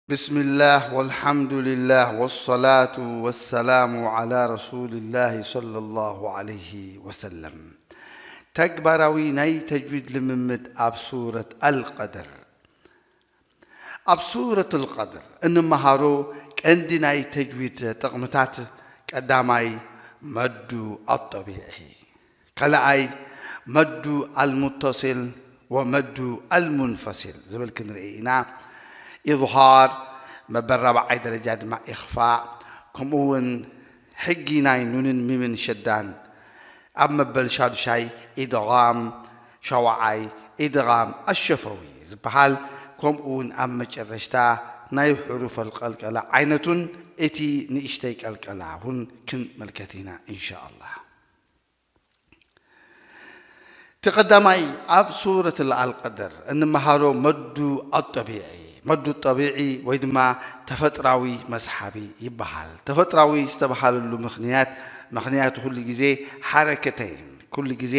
ብስሚላህ ወልሓምዱሊላህ ወሰላቱ ወሰላሙ ዓላ ረሱሊላህ ሰለላሁ ዓለይሂ ወሰለም። ተግባራዊ ናይ ተጅዊድ ልምምድ ኣብ ሱረት ኣልቀድር። ኣብ ሱረት ኣልቀድር እንመሃሮ ቀንዲ ናይ ተጅዊድ ጥቕምታት፣ ቀዳማይ መዱ ኣጠቢዒ፣ ካልኣይ መዱ ኣልሙተሲል ወመዱ ኣልሙንፈሲል ዝብል ክንርኢ ኢና። ኢዝሃር፣ መበል ራብዓይ ደረጃ ድማ ኢኽፋእ፣ ከምኡ እውን ሕጊ ናይ ኑንን ሚምን ሸዳን፣ ኣብ መበል ሻዱሻይ ኢድጋም፣ ሻውዓይ ኢድጋም ኣሸፈዊ ዝበሃል፣ ከምኡ እውን ኣብ መጨረሽታ ናይ ሕሩፍ ኣልቀልቀላ ዓይነቱን እቲ ንእሽተይ ቀልቀላ እውን ክንምልከት ኢና ኢንሻ ኣላህ። እቲ ቀዳማይ ኣብ ሱረት ኣልቀድር እንመሃሮ መዱ ኣጠቢዒ፣ መዱ ጠቢዒ ወይ ድማ ተፈጥራዊ መስሓቢ ይበሃል። ተፈጥራዊ ዝተበሃለሉ ምኽንያት፣ ምኽንያቱ ኩሉ ግዜ ሓረከተይን፣ ኩሉ ግዜ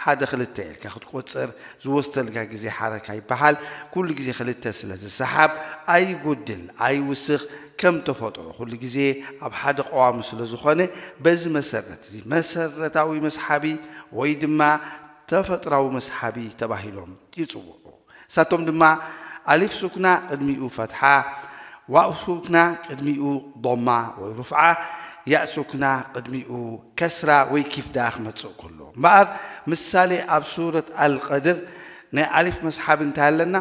ሓደ ክልተ ኢልካ ክትቆጽር ዝወስደልካ ግዜ ሓረካ ይበሃል። ኩሉ ግዜ ክልተ ስለ ዝሰሓብ ኣይጎድል ኣይውስኽ፣ ከም ተፈጥሮ ኩሉ ግዜ ኣብ ሓደ ቀዋሚ ስለ ዝኾነ፣ በዚ መሰረት እዚ መሰረታዊ መስሓቢ ወይ ድማ ተፈጥራዊ መስሓቢ ተባሂሎም ይጽውዑ። እሳቶም ድማ ኣሊፍ ሱክና ቅድሚኡ ፈትሓ፣ ዋው ሱክና ቅድሚኡ ዶማ ወይ ሩፍዓ፣ ያእ ሱክና ቅድሚኡ ከስራ ወይ ኪፍዳ ክመጽእ ከሎ። እምበኣር ምሳሌ ኣብ ሱረት ኣልቀድር ናይ ኣሊፍ መስሓቢ እንታይ ኣለና?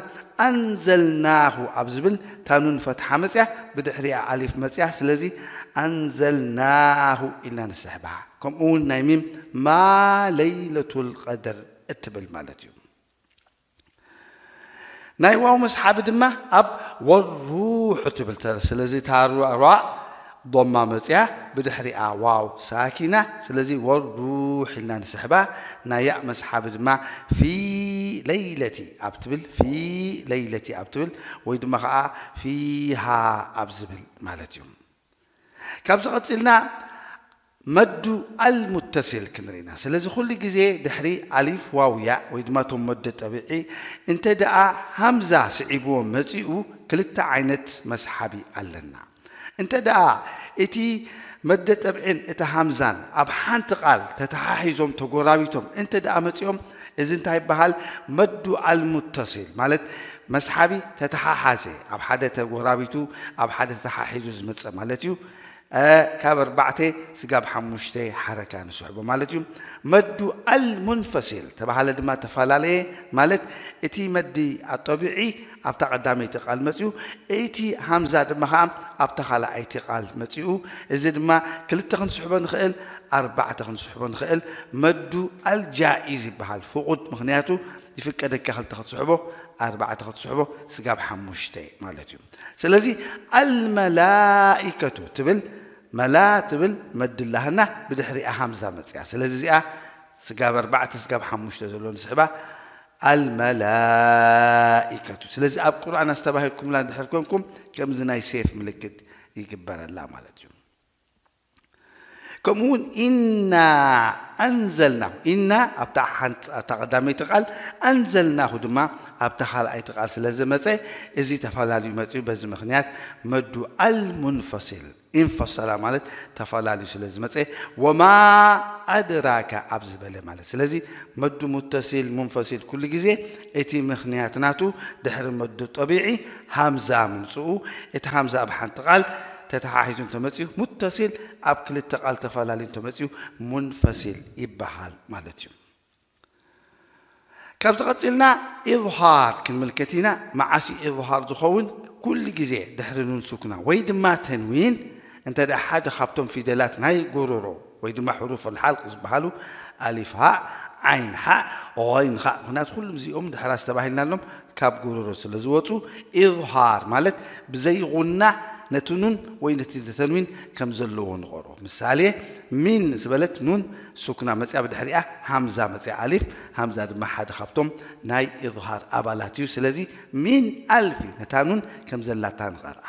ኣንዘልናሁ ኣብ ዝብል ታኑን ፈትሓ መጽያ፣ ብድሕሪኣ ኣሊፍ መጽያ። ስለዚ ኣንዘልናሁ ኢልና ንስሕባ። ከምኡ እውን ናይ ሚም ማ ለይለቱል ቀድር እትብል ማለት እዩ። ናይ ዋው መስሓቢ ድማ ኣብ ወሩሕ እትብል ተ-፣ ስለዚ እታ ሩ-፣ ሯእ ዶማ መጽያ፣ ብድሕሪኣ ዋው ሳኪና፣ ስለዚ ወሩሕ ኢልና ንስሕባ። ናይ ያእ መስሓቢ ድማ ፊ ለይለቲ ኣብ ትብል፣ ፊ ለይለቲ ኣብ ትብል ወይ ድማ ኸዓ ፊሃ ኣብ ዝብል ማለት እዩ። ካብዚ ቀጺልና መዱ ኣልሙተሲል ክንርኢ ኢና። ስለዚ ኩሉ ግዜ ድሕሪ ኣሊፍ ዋው ያእ ወይ ድማ እቶም መደ ጠቢዒ እንተ ደኣ ሃምዛ ስዒብዎ መጺኡ ክልተ ዓይነት መስሓቢ ኣለና። እንተ ደኣ እቲ መደ ጠብዒን እቲ ሃምዛን ኣብ ሓንቲ ቃል ተተሓሒዞም ተጎራቢቶም እንተ ደኣ መጺኦም፣ እዚ እንታይ ይበሃል? መዱ ኣልሙተሲል ማለት መስሓቢ ተተሓሓዘ፣ ኣብ ሓደ ተጎራቢቱ፣ ኣብ ሓደ ተተሓሒዙ ዝመጸ ማለት እዩ። እ፣ ካብ ኣርባዕተ ስጋብ ሓሙሽተ ሓረካ ንስሕቦ ማለት እዩ። መዱ ኣልሙንፈሲል ተባሃለ ድማ ተፈላለየ፣ ማለት እቲ መዲ ኣጠቢዒ ኣብታ ቀዳመይቲ ቃል መጺኡ፣ እቲ ሃምዛ ድማ ኸዓ ኣብታ ካልኣይቲ ቃል መጺኡ። እዚ ድማ ክልተ ክንስሕቦ ንኽእል፣ ኣርባዕተ ክንስሕቦ ንኽእል። መዱ ኣልጃኢዝ ይበሃል፣ ፍቑድ፣ ምኽንያቱ ይፍቀደካ ክልተ ክትስሕቦ፣ ኣርባዕተ ክትስሕቦ፣ ስጋብ ሓሙሽተ ማለት እዩ። ስለዚ ኣልመላኢከቱ ትብል፣ መላ ትብል መዲ ኣላህና፣ ብድሕሪኣ ሃምዛ መጽያ። ስለዚ እዚኣ ስጋብ ኣርባዕተ ስጋብ ሓሙሽተ ዘሎ ንስሕባ፣ ኣልመላኢከቱ። ስለዚ ኣብ ቁርኣን ኣስተባሂልኩምላ እንድሕር ኮንኩም ከምዚ ናይ ሴፍ ምልክት ይግበረላ ማለት እዩ። ከምኡ እውን ኢና ኣንዘልና፣ ኢና ኣብታ ሓንቲ፣ ኣብታ ቀዳመይቲ ቃል፣ ኣንዘልናሁ ድማ ኣብታ ካልኣይቲ ቃል ስለ ዝመጸ፣ እዚ ተፈላልዩ መጺኡ። በዚ ምኽንያት መዱ ኣልሙንፈሲል፣ ኢንፈሰላ ማለት ተፈላልዩ ስለ ዝመጸ፣ ወማ ኣድራካ ኣብ ዝበለ ማለት። ስለዚ መዱ ሙተሲል፣ ሙንፈሲል ኩሉ ግዜ እቲ ምኽንያት ናቱ ድሕሪ መዱ ጠቢዒ ሃምዛ ምምጽኡ፣ እቲ ሃምዛ ኣብ ሓንቲ ቃል ተተሓሒዙ እንተመጺኡ ሙተሲል፣ ኣብ ክልተ ቃል ተፈላልዩ እንተመጺኡ ሙንፈሲል ይበሃል ማለት እዩ። ካብዚ ቀጺልና ኢዝሃር ክንምልከት ኢና። መዓስ እዩ ኢዝሃር ዝኸውን? ኩሉ ግዜ ድሕሪ ኑን ሱክና ወይ ድማ ተንዊን፣ እንተ ደኣ ሓደ ካብቶም ፊደላት ናይ ጎሮሮ ወይ ድማ ሕሩፍ ኣልሓልቅ ዝበሃሉ፣ ኣሊፍ ሃእ፣ ዓይን ሓእ፣ ኾይን ኻእ፣ ምኽንያቱ ኩሉም እዚኦም ድሕራ ዝተባሂልናሎም ካብ ጎሮሮ ስለ ዝወጹ፣ ኢዝሃር ማለት ብዘይ ጉና ነቲ ኑን ወይ ነቲ ተንዊን ከም ዘለዎ ንቐርኦ። ምሳሌ፣ ሚን ዝበለት ኑን ሱክና መጽያ፣ ብድሕሪኣ ሃምዛ መጽያ፣ ኣሊፍ፣ ሃምዛ ድማ ሓደ ካብቶም ናይ ኢዝሃር ኣባላት እዩ። ስለዚ ሚን ኣልፊ ነታ ኑን ከም ዘላታ ንቐርኣ።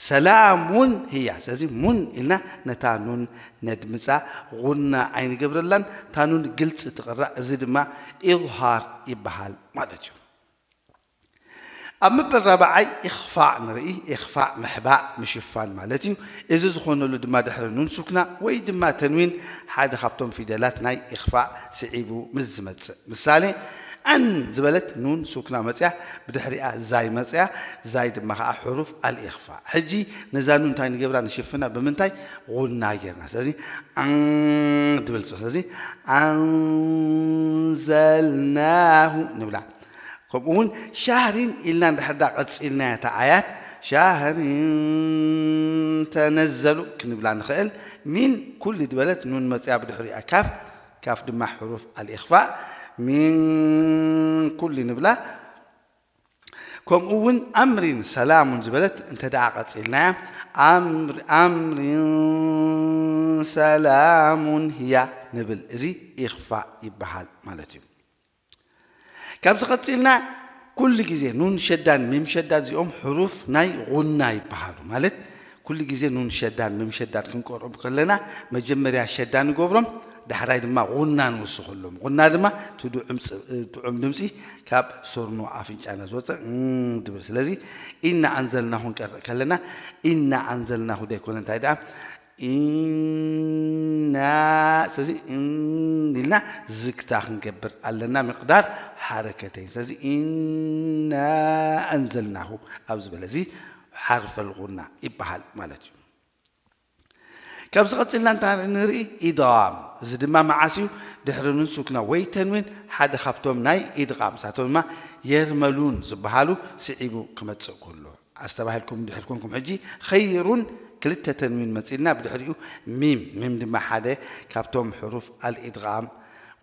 ሰላሙን ህያ። ስለዚ ሙን ኢልና ነታ ኑን ነድምጻ፣ ጉና ኣይንገብረላን፣ እታ ኑን ግልጺ ትቕራእ። እዚ ድማ ኢዝሃር ይበሃል ማለት እዩ። ኣብ መበል ራብዓይ ኢኽፋእ ንርኢ። ኢኽፋእ ምሕባእ፣ ምሽፋን ማለት እዩ። እዚ ዝኾነሉ ድማ ድሕሪ ኑን ሱክና ወይ ድማ ተንዊን ሓደ ካብቶም ፊደላት ናይ ኢኽፋእ ስዒቡ ምስ ዝመጽእ። ምሳሌ፣ ኣን ዝበለት ኑን ሱክና መጽያ፣ ብድሕሪኣ ዛይ መጽያ፣ ዛይ ድማ ኸዓ ሕሩፍ ኣልኢኽፋእ። ሕጂ ነዛ ኑን እንታይ ንገብራ፣ ንሽፍና ብምንታይ? ጉና ጌርና። ስለዚ ኣን ትብል። ስለዚ ኣንዘልናሁ ንብላ። ከምኡ እውን ሻህሪን ኢልና እንድሕር ዳ ቀጺልና እታ ኣያት ሻህሪን ተነዘሉ ክንብላ ንኽእል። ሚን ኩሉ ዝበለት ኑን መጽያ ብድሕሪኣ ካፍ፣ ካፍ ድማ ሕሩፍ ኣልኢኽፋእ። ሚን ኩሉ ንብላ። ከምኡ እውን ኣምሪን ሰላሙን ዝበለት እንተ ደኣ ቀጺልናያ፣ ኣምር-፣ ኣምሪን ሰላሙን ህያ ንብል። እዚ ኢኽፋእ ይበሃል ማለት እዩ። ካብዚ ቀጺልና ኩሉ ግዜ ኑን ሸዳን ሚም ሸዳን እዚኦም ሕሩፍ ናይ ጉና ይበሃሉ። ማለት ኩሉ ግዜ ኑን ሸዳን ሚም ሸዳን ክንቀርኦም ከለና መጀመርያ ሸዳ ንገብሮም፣ ዳሕራይ ድማ ጉና ንውስኸሎም። ጉና ድማ እቲ ድዑም ጽ-፣ ድዑም ድምጺ ካብ ሰርኑ ኣፍንጫና ዝወጽእ እም ድብል። ስለዚ ኢና ኣንዘልናሁ ክንቀርእ ከለና ኢና ኣንዘልናሁ ዘይኮነ እንታይ ደኣ ኢና፣ ስለዚ እን ኢልና ዝግታ ክንገብር ኣለና፣ ምቕዳር ሓረከተይን። ስለዚ ኢና ኣንዘልናሁ ኣብ ዝበለ እዚ ሓርፈል ጉና ይበሃል ማለት እዩ። ካብዚ ቀፂልና እንታ ንርኢ ኢድጋም። እዚ ድማ መዓስ እዩ? ድሕሪ ኑን ሱክና ወይ ተንዊን ሓደ ካብቶም ናይ ኢድጋም፣ ንሳቶም ድማ የርመሉን ዝበሃሉ ስዒቡ ክመፅእ ከሎ። ኣስተባሂልኩም እንድሕር ኮንኩም ሕጂ ኸይሩን ክልተ ተንዊን መፂእና፣ ብድሕሪኡ ሚም፣ ሚም ድማ ሓደ ካብቶም ሕሩፍ ኣልኢድጋም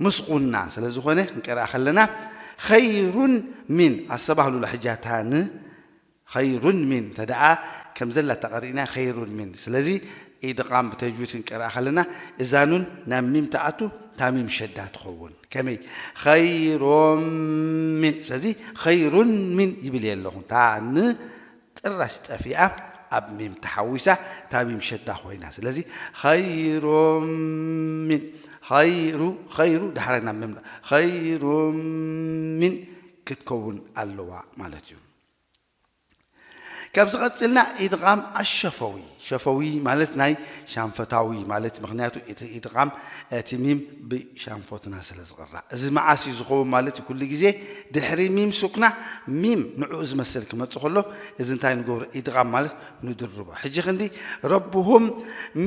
ምስ ጉና ስለ ዝኾነ ክንቀርኣ ከለና ኸይሩን ሚን ኣስተባህሉላ። ሕጂ እታ ን ኸይሩን ሚን እንተ ደኣ ከም ዘላ ተቐሪእና ኸይሩን ሚን። ስለዚ ኢድጋም ብተጅዊድ ክንቀርኣ ከለና እዛ ኑን ናብ ሚም ትኣቱ፣ እታ ሚም ሸዳ ትኸውን። ከመይ? ኸይሮም ሚን። ስለዚ ኸይሩን ሚን ይብል እየ ኣለኹ። እታ ን ጥራሽ ጠፊኣ ኣብ ሚም ተሓዊሳ እታ ሚም ሸዳ ኮይና። ስለዚ ኸይሮም ሚን፣ ኸይሩ፣ ኸይሩ ዳሕራይ ናብ ሚም፣ ኸይሮም ሚን ክትከውን ኣለዋ ማለት እዩ። ካብዚ ቀፂልና ኢድጋም ኣሸፈዊ። ሸፈዊ ማለት ናይ ሻንፈታዊ ማለት፣ ምኽንያቱ እቲ ኢድጋም እቲ ሚም ብሻንፎትና ስለ ዝቕራእ። እዚ መዓስ እዩ ዝኸውን ማለት እዩ? ኩሉ ግዜ ድሕሪ ሚም ሱክና ሚም ንዕኡ ዝመስል ክመፅእ ከሎ፣ እዚ እንታይ ንገብሮ? ኢድጋም ማለት ንድርቦ። ሕጂ ክንዲ ረብሁም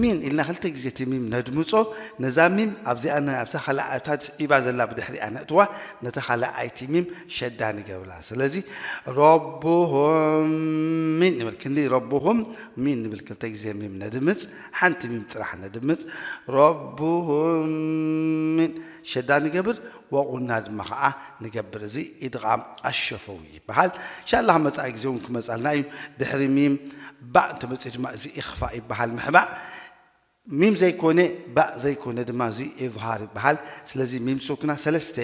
ሚን ኢልና ክልተ ግዜ እቲ ሚም ነድምፆ። ነዛ ሚም ኣብዚኣ ነ-፣ ኣብታ ካልኣ-፣ ኣብታ ስዒባ ዘላ ብድሕሪኣ ነእትዋ፣ ነታ ካልኣይቲ ሚም ሸዳ ንገብራ። ስለዚ ረብሁም ሚን ንብል። ክንዲ ረብሁም ሚን ንብል ክልተ ግዜ ሚም ነድምፅ፣ ሓንቲ ሚም ጥራሕ ነድምፅ። ረብሁም ሚን ሸዳ ንገብር፣ ወጉና ድማ ኸዓ ንገብር። እዚ ኢድጋም ኣሸፈዊ ይበሃል። ኢንሻላህ መጻኢ ግዜ እውን ክመጻልና እዩ። ድሕሪ ሚም ባእ እንተመጺኡ ድማ እዚ ኢኽፋእ ይበሃል፣ ምሕባእ። ሚም ዘይኮነ፣ ባእ ዘይኮነ ድማ እዚ ኢዝሃር ይበሃል። ስለዚ ሚም ሱክና ሰለስተ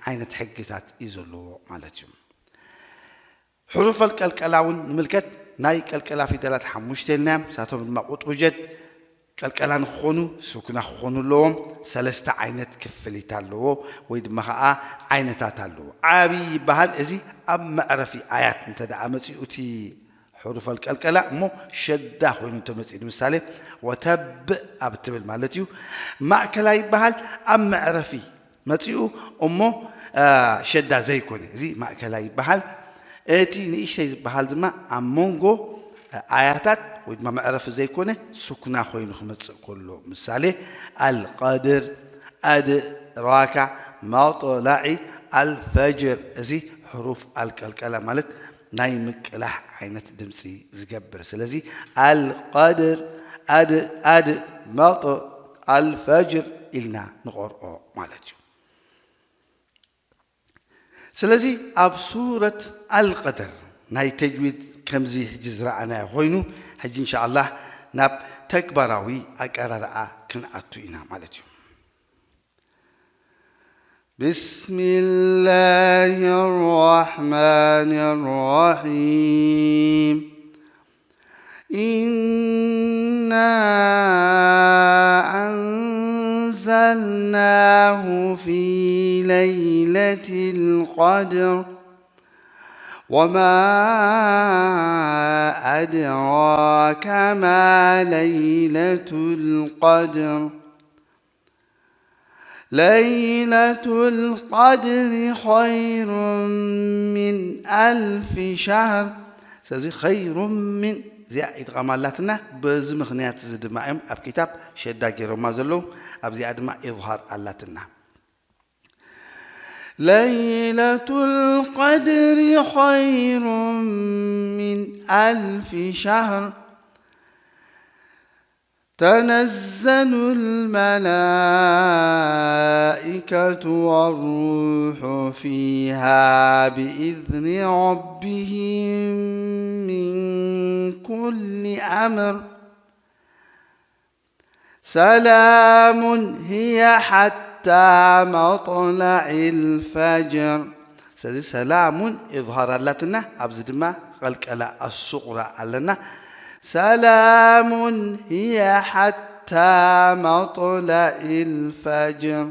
ዓይነት ሕግታት እዩ ዘለዎ ማለት እዩ። ሕሩፈል ቀልቀላ እውን ንምልከት። ናይ ቀልቀላ ፊደላት ሓሙሽተ ኢልናዮም። ንሳቶም ድማ ቁጥቡ ጀድ ቀልቀላ ንክኾኑ ሱክና ክኾኑ ኣለዎም። ሰለስተ ዓይነት ክፍሊት ኣለዎ ወይ ድማ ኸዓ ዓይነታት ኣለዎ። ዓብዪ ይበሃል። እዚ ኣብ መዕረፊ ኣያት እንተ ደኣ መፂኡ እቲ ሕሩፈል ቀልቀላ እሞ ሸዳ ኮይኑ እንተመፂኡ፣ ንምሳሌ ወተብእ ኣብ እትብል ማለት እዩ። ማእከላይ ይበሃል። ኣብ መዕረፊ መፂኡ እሞ፣ አ፣ ሸዳ ዘይኮነ፣ እዚ ማእከላይ ይበሃል። እቲ ንእሽተይ ዝበሃል ድማ ኣብ መንጎ፣ አ፣ ኣያታት ወይ ድማ መዕረፊ ዘይኮነ ሱክና ኮይኑ ክመፅእ ከሎ፣ ምሳሌ፣ ኣልቀድር፣ ኣድራካ፣ መጥላዒ፣ ኣልፈጅር። እዚ ሕሩፍ ኣልቀልቀላ ማለት ናይ ምቅላሕ ዓይነት ድምፂ ዝገብር። ስለዚ ኣልቀድር፣ ኣድ፣ ኣድ፣ መጥ፣ ኣልፈጅር ኢልና ንቐርኦ ማለት እዩ። ስለዚ ኣብ ሱረት ኣልቀድር ናይ ተጅዊድ ከምዚ ሕጂ ዝረኣናዮ ኮይኑ፣ ሕጂ እንሻኣላህ ናብ ተግባራዊ ኣቀራርኣ ክንኣቱ ኢና ማለት እዩ። بسم الله الرحمن الرحيم. إنا أنزلناه في ليلة القدر. وما أدراك ما ليلة القدر. ليلة القدر خير من ألف شهر. ስለዚ خير من እዚኣ ኢድغام ኣላትና። በዚ ምኽንያት እዚ ድማ እዮም ኣብ كتاب ሸዳ ገይሮማ ዘለዉ። ኣብዚኣ ድማ إظهار ኣላትና። ليلة القدر خير من ألف شهر. تنزل الملائكة والروح فيها بإذن ربهم من كل أمر. سلام هي حتى مطلع الفجر. ስለዚ ሰላሙን إظهار ኣላትና፣ ኣብዚ ድማ ቀልቀላ ኣሱቕራ ኣለና። سلام هي حتى مطلع الفجر.